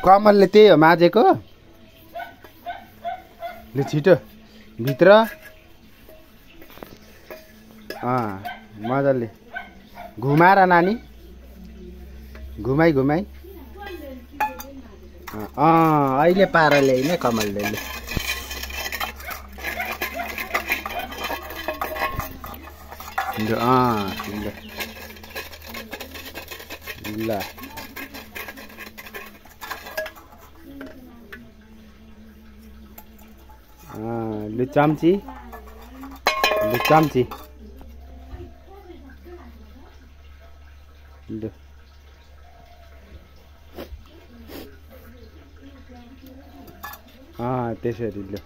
कमलले त्यही हो माझेको ल छिटो भित्र मजाले घुमाएर नानी घुमाइ अहिले पारा ल्याइने कमलले ल लु चम्ची लु त्यसरी लु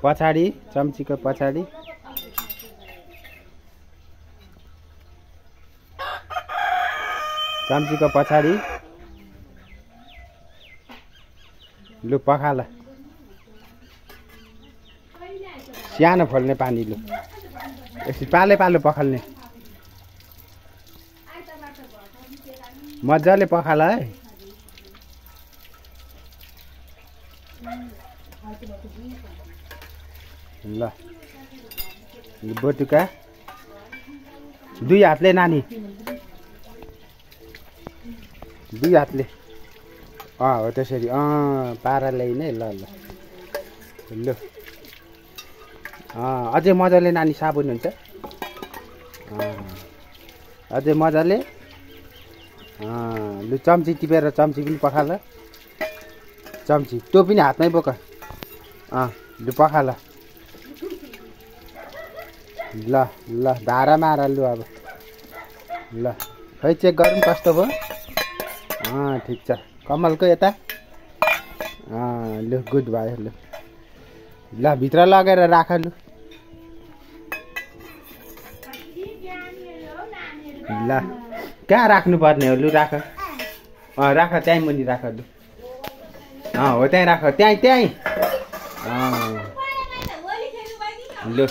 पछाडि चम्चीको पछाडि लु पखाल सानो फोल्ने पानी लु यसरी पालो पखाल्ने मजाले पखाल है ल बटुका दुई हातले नानी दुई हातले हो त्यसरी पारा ल्याइने ल अझै मजाले नानी साबुन हुन्छ अझै मजाले लु चम्ची टिपेर चम्ची पनि पखाल चम्ची त्यो पनि हातमै बोक लु पखाल ल धारा मार लु अब ल खै चेक गरौँ कस्तो भयो ठिक छ कमलको यता लु गुड भयो लु ल भित्र लगेर राख लु ल कहाँ राख्नु पर्ने हो लु राख राख त्यहीँ मुनि राख लु हो त्यहीँ राख त्यहीँ लु